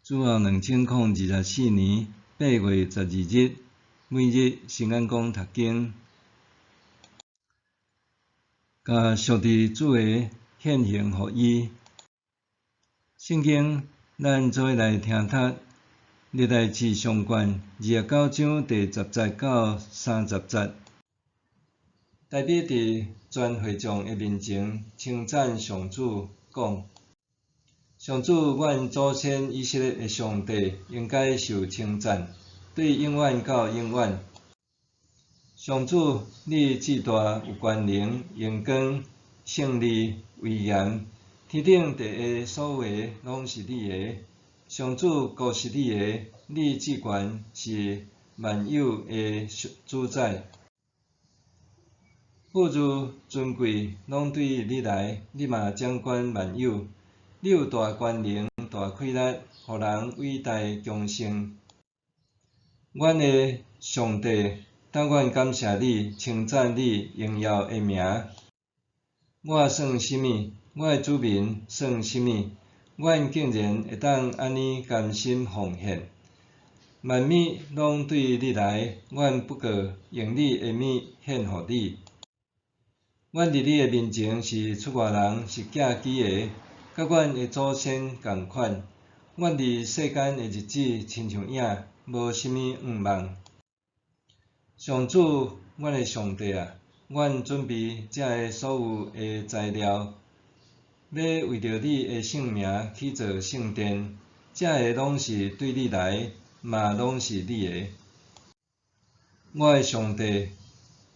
主後2024年8月12日，每日新眼光讀經，共屬佇主的獻行予伊。聖經，咱做伙來聽讀歷代志上卷29章第10節到30節。大衛佇全會眾的面前稱讚上主，講：上主，阮祖先以色列的上帝，應該受稱讚，對永遠到永遠。上主，你至大，有權能、榮光、勝利、威嚴，天頂地下所有的攏是你的。上主，國是你的，你至懸是萬有的主宰。富裕尊貴攏對你來，你嘛掌管萬有。你有大權能、大氣力，予人偉大強盛。阮的上帝，等阮感謝你，稱讚你榮耀的名。我算啥物？我的子民算啥物？阮竟然會當按呢甘心奉獻？萬物攏對你來，阮不過用你的物獻予你。阮佇你的面前是出外人，是寄居的，佮阮的祖先仝款。阮佇世間的日子親像影，無啥物向望。上主，阮的上帝啊，阮準備這个所有的材料，欲為著你的聖名起造聖殿，這个攏是對你來，嘛攏是你的。我的上帝，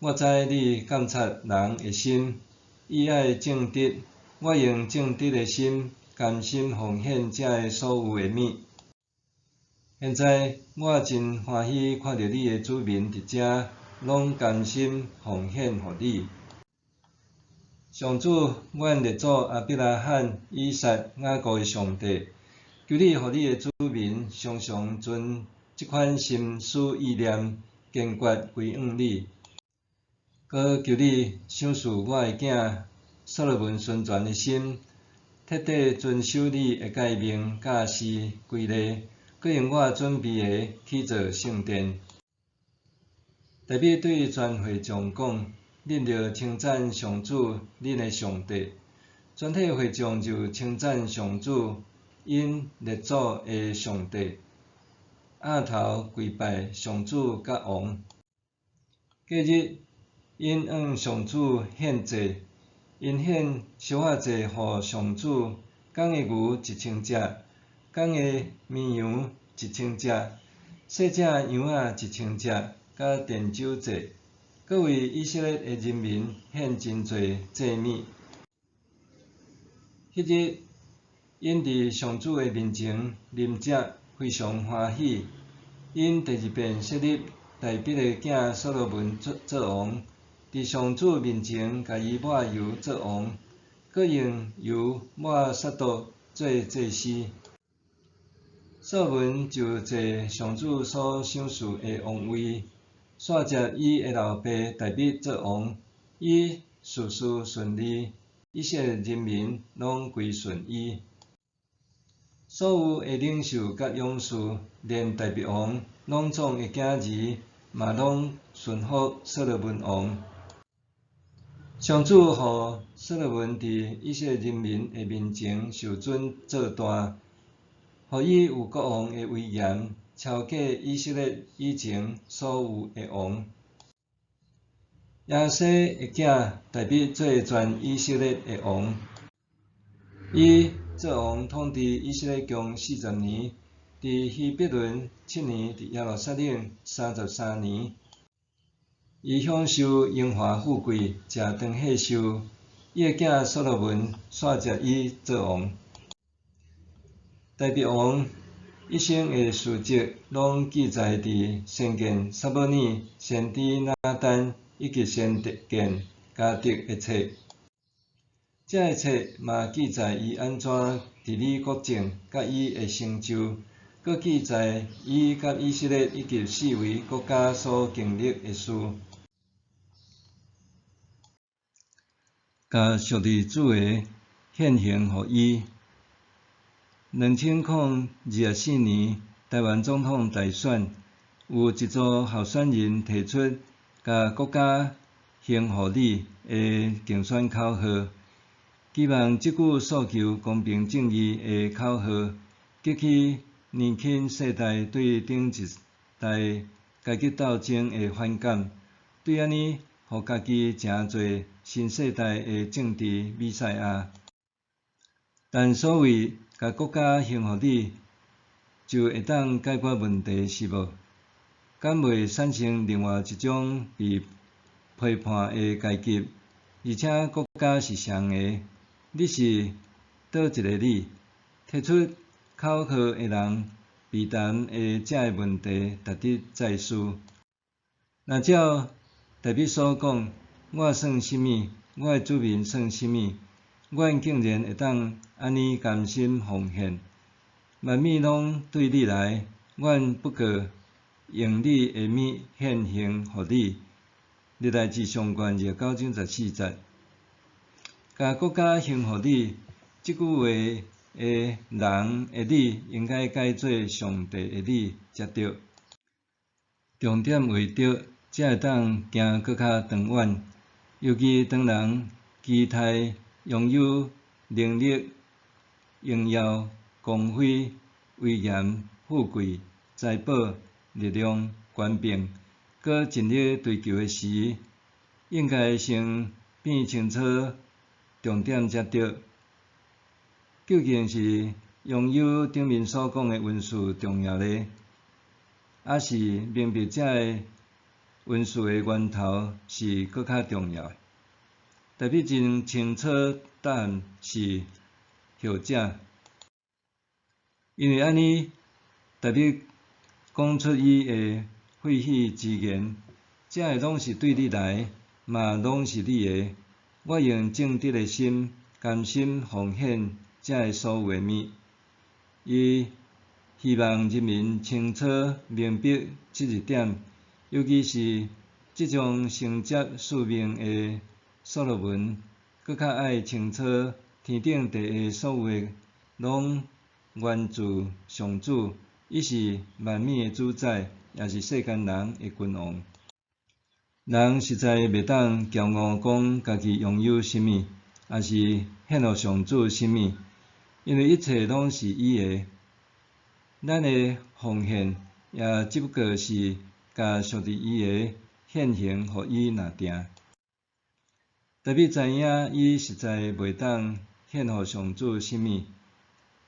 我知你監察人的心，伊愛正直，我用正直的心，甘心奉獻這个所有的物。現在我真歡喜看著你的子民佇遮，攏甘心奉獻予你。上主，阮列祖亞伯拉罕、以撒、雅各的上帝，求你予你的子民常常存這款心思意念，堅決歸向你。閣求你賞賜我的囝所羅門純全的心，徹底遵守你的誡命、教示、規例，閣用我準備的起造聖殿。大衛對全會眾講：恁著稱讚上主，恁的上帝。全體會眾就稱讚上主，𪜶列祖的上帝，仰頭跪拜上主佮王。隔日，𪜶向上主獻祭，𪜶獻燒肉祭予上主，公的牛1000隻，公的綿羊1000隻，細隻羊仔1000隻，佮奠酒祭，閣為以色列的人民獻真濟祭物。彼日，𪜶佇上主的面前啉食，非常歡喜。𪜶第二遍設立大衛的囝所羅門做王，佇上主面前共伊抹油做王，閣用油抹撒督做祭司。所羅門就坐上主所賞賜的王位，紲接伊的老爸大衛做王，伊事事順利，以色列人民攏歸順伊。所有的領袖佮勇士，連大衛王攏總的囝兒，嘛攏順服所羅門王。上主予所羅門佇以色列人民的面前受尊做大，予伊有國王的威嚴，超過以色列以前所有的王。耶西的囝大衛做全以色列的王，伊做王統治以色列共40年，佇希伯崙7年，佇耶路撒冷33年。伊享受榮華富貴，食長歲壽。伊的囝所羅門紲接伊做王。大衛王一生的事蹟，攏記載佇先見撒母耳、先知拿單以及先見迦得的冊。這个冊嘛記載伊按怎治理國政，佮伊的成就，閣記載伊佮以色列以及四圍國家所經歷的事。共屬佇主的獻行予伊。2024年台灣總統大選，有一組候選人提出共國家興予你的競選口號，期望這句訴求公平正義的口號，激起年輕世代對頂一代階級鬥爭的反感，對按呢，予家己成做新世代的政治彌賽亞。但所謂共國家還予你，就會當解決問題是無？敢袂產生另外一種被批判的階級？而且國家是誰的？你是佗一个你？提出口號的人避談的這个問題，值得再思。若照大衛所講，我算啥物？我的子民算啥物？阮竟然會當按呢甘心奉獻？萬物攏對你來，阮不過用你的物獻還予你。歷代志上卷29章14節。共國家還予你，這句話的人的你，應該改做上帝的你才對。重點為著，才會當行閣較長遠。尤其當人期待擁有能力、榮耀、光輝、威嚴、富貴、財寶、力量、權柄，閣盡力追求的時，應該先辨清楚重點才對。究竟是擁有頂面所講的恩賜重要呢，抑是明白這个恩賜的源頭是閣較重要的？大衛真清楚答案是後者，因為按呢，大衛講出伊的肺腑之言，這个攏是對你來，嘛攏是你的。我用正直的心，甘心奉獻這个所有的物。伊希望人民清楚明白這一點，尤其是這種承接使命的所羅門，閣較愛清楚天頂地下所有的攏源自上主，伊是萬物的主宰，也是世間人的君王。人實在袂當驕傲講家己擁有啥物，抑是獻予上主啥物，因為一切攏是伊的。咱的奉獻也只不過是共屬佇伊的獻還予伊爾定。大衛知影伊實在袂當獻予上主啥物，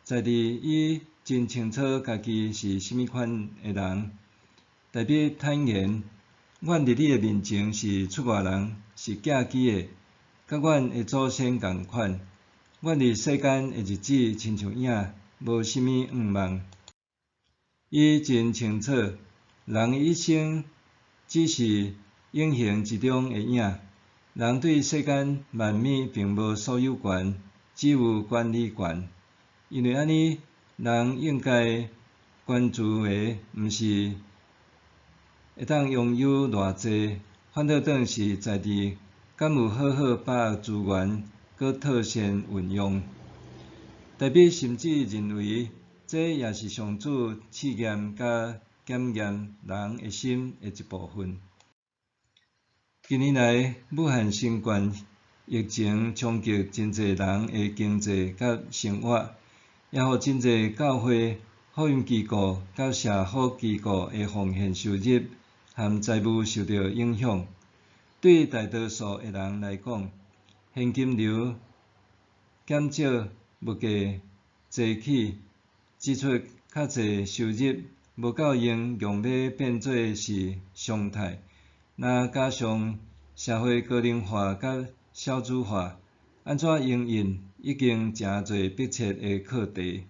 在佇伊真清楚家己是啥物款的人。大衛坦言：阮佇你的面前是出外人，是寄居的，佮阮的祖先仝款。阮佇世間的日子親像影，無啥物向望。伊真清楚，人的一生只是影形之中的影。人對世間萬物並無所有權，只有管理權。因為按呢，人應該關注的毋是會當擁有偌濟，反倒轉是在佇敢有好好把握資源，閣妥善運用。大衛甚至認為，這也是上主試驗佮檢驗人的心的一部分。近年來，武漢新冠疫情衝擊真濟人的經濟佮生活，也予真濟教會、福音機構佮社福機構的奉獻收入和財務受著影響。對大多數的人來講，現金流減少、物價濟起、支出較濟、收入無夠用，強欲變做是常態。若加上社會高齡化佮少子化，按怎營運已經成做迫切的課題。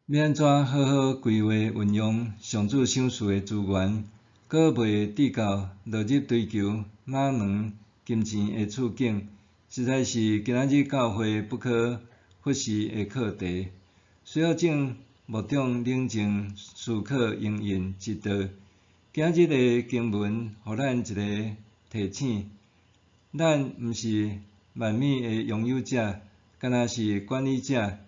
欲按怎好好規劃運用上主賞賜的資源，閣袂致到落入追求瑪門金錢的處境，實在是今仔日教會不可忽視的課題。需要眾牧長冷靜思考營運之道。今仔日的經文予咱一个提醒：咱毋是萬物的擁有者，干焦是管理者。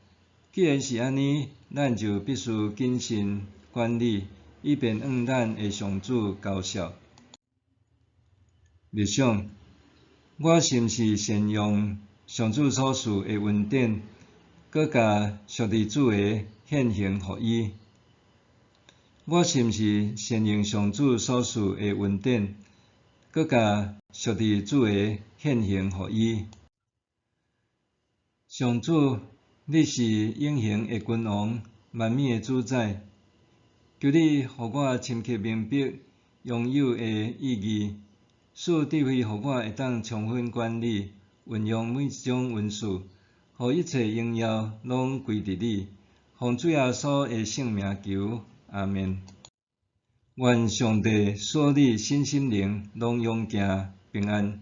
既既然是按呢，咱就必須謹慎管理，以便向咱的上主交涉。默想，我是毋是善用上主所賜的恩典，閣共屬佇主的獻行予伊？我是毋是善用上主所賜的恩典，閣共屬佇主的獻行予伊？上主，你是永恆的君王，萬物的主宰。求你予我深刻明白擁有的意義，賜智慧予我會當充分管理、運用每一種恩賜，予一切榮耀攏歸佇你。奉主耶穌的聖名求，阿們。願上帝賜你身心靈攏勇健平安。